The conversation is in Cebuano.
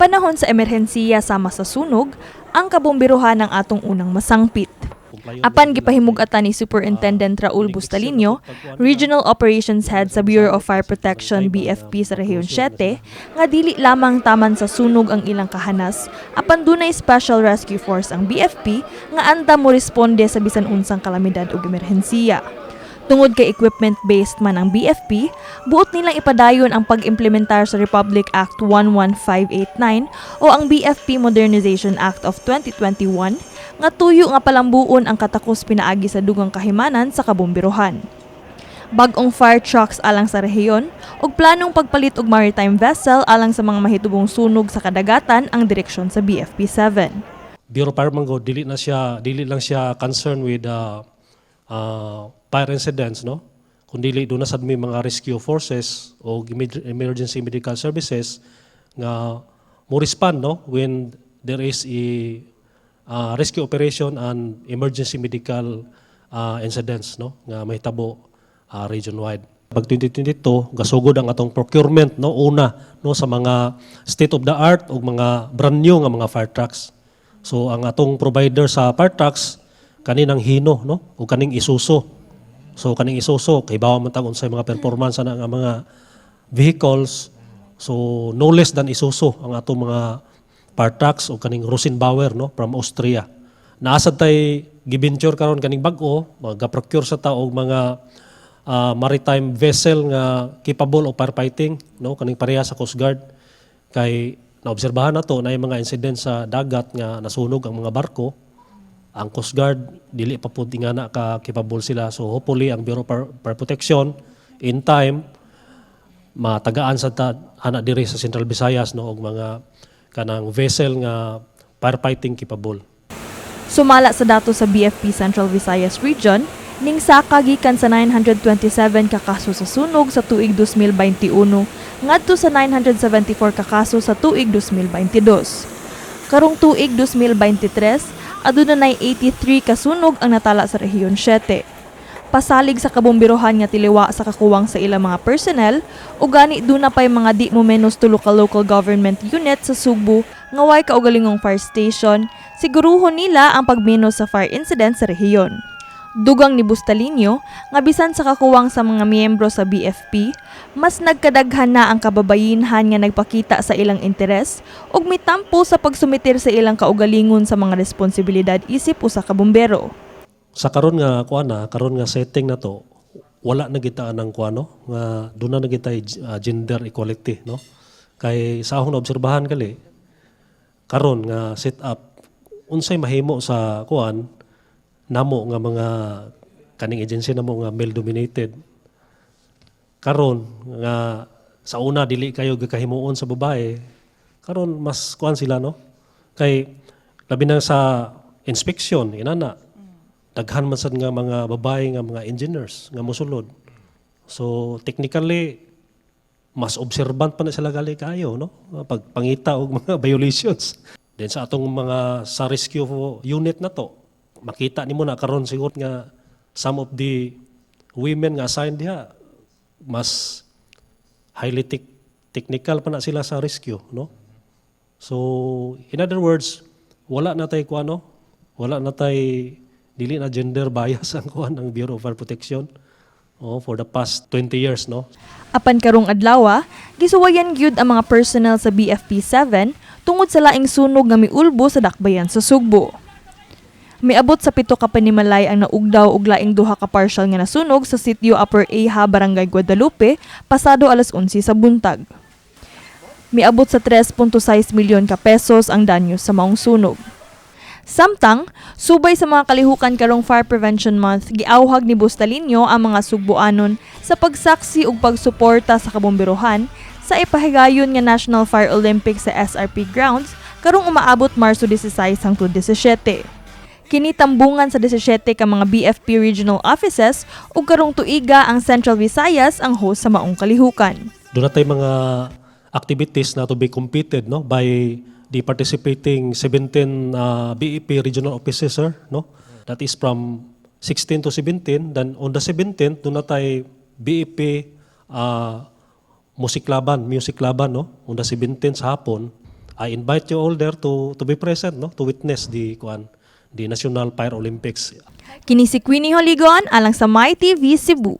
Panahon sa emerhensiya sama sa sunog, ang kabomberohan ang atong unang masangpit. Apan gipahimug-atan ni Superintendent Raul Bustalino, Regional Operations Head sa Bureau of Fire Protection BFP sa Rehiyon 7, nga dili lamang taman sa sunog ang ilang kahanas, apan dunay Special Rescue Force ang BFP nga andam mo responde sa bisan unsang kalamidad ug emerhensiya. Tungod kay equipment-based man ang BFP, buot nilang ipadayon ang pag-implementar sa Republic Act 11589 o ang BFP Modernization Act of 2021 nga tuyo nga palambuon ang katakos pinaagi sa dugang kahimanan sa kabomberohan. Bag-ong fire trucks alang sa rehiyon ug planong pagpalit og maritime vessel alang sa mga mahitubong sunog sa kadagatan ang direksyon sa BFP 7. Bureau of Fire man gud, dili lang siya concerned with fire incidents, no, kundi duna sad may mga rescue forces o emergency medical services nga mo respond, no, when there is a rescue operation and emergency medical incidents, no, nga mahitabo region wide. Pag 2022, gasugod ang atong procurement, no, una, no, sa mga state of the art o mga brand new nga mga fire trucks. So ang atong provider sa fire trucks kaninang Hino, no, o kaning Isuzu. So kaning Isuzu kay bawa man tag unsay mga performance ana nga mga vehicles. So no less than Isuzu ang atong mga fire trucks o kaning Rosenbauer, no, from Austria. Naa sad tay giventure karon kaning bag-o, ga-procure sa ta og mga maritime vessel nga capable of firefighting, no, kaning pareha sa Coast Guard, kay naobserbahan nato na yung mga incident sa dagat nga nasunog ang mga barko. Ang Coast Guard dili pa pud ingana ka capable sila. So hopefully ang Bureau of Fire Protection in time matagaan sa ta ana diri sa Central Visayas, no, og mga kanang vessel nga firefighting capable. Sumala sa dato sa BFP Central Visayas Region, ning saka gikan sa 927 ka kaso sa sunog sa tuig 2021 ngadto sa 974 ka kaso sa tuig 2022. Karong tuig 2023, aduna nay 83 ka sunog ang natala sa Rehiyon 7. Pasalig sa kabomberohan nga tiliwa sa kakuwang sa ilang mga personnel o gani duna pay mga di mo menos tulo ka local government unit sa Sugbo nga way kaugalingong fire station, siguruhon nila ang pagmenos sa fire incident sa rehiyon. Dugang ni Bustalinyo nga bisan sa kakuwang sa mga miyembro sa BFP, mas nagkadaghan na ang kababayinhan nga nagpakita sa ilang interes ug mitampo sa pagsumitir sa ilang kaugalingon sa mga responsibilidad isip usa ka bumbero. Sa karon nga kuan na, karon nga setting na to, wala na kita ang kuan, no, nga duna na kita gender equality, no, kay sa akong naobserbahan gali karon nga set up, unsay mahimo sa kuan namo nga mga kaning agency namo nga male dominated karon, nga sa una dili kayo gakahimuon sa babae, karon mas kuan sila, no, kay labi na sa inspection inana, daghan man sad nga mga babae nga mga engineers nga mosulod. So technically mas observant pa na sila gali kayo, no, pag pangita og mga violations. Then sa atong mga sa rescue unit na to, makita nimo na karon siguro nga some of the women nga assigned diha mas highly technical pa na sila sa rescue, no. So in other words, wala na tay kuan, no, wala na tay dili na gender bias ang kuan ng Bureau of Fire Protection, oh, for the past 20 years, no. Apan karong adlaw, gisuwayan gyud ang mga personnel sa BFP 7 tungod sa laing sunog nga miulbo sa dakbayan sa Sugbo. Miabot sa pito ka panimalay ang naugdaw og laing duha ka partial nga nasunog sa sitio Upper Eha, Barangay Guadalupe, pasado alas 11 sa buntag. Miabot sa 3.6 milyon ka pesos ang danyo sa maong sunog. Samtang, subay sa mga kalihukan karong Fire Prevention Month, giawhag ni Bustalinyo ang mga Sugboanon sa pagsaksi ug pagsuporta sa kabomberohan sa ipahigayon nga National Fire Olympics sa SRP Grounds karong umaabot Marso 16 hangtod 17. Kini tambungan sa 17 ka mga BFP regional offices ug karong tuiga ang Central Visayas ang host sa maong kalihukan. Duna tay mga activities na to be competed, no, by the participating 17 BFP regional offices, sir, no. That is from 16 to 17. Then on the 17th, duna tay BFP music laban, no, on the 17th sa hapon. I invite you all there to be present, no, to witness the kuan, the National Fire Olympics. Kini si Queenie Holigon alang sa My TV Cebu.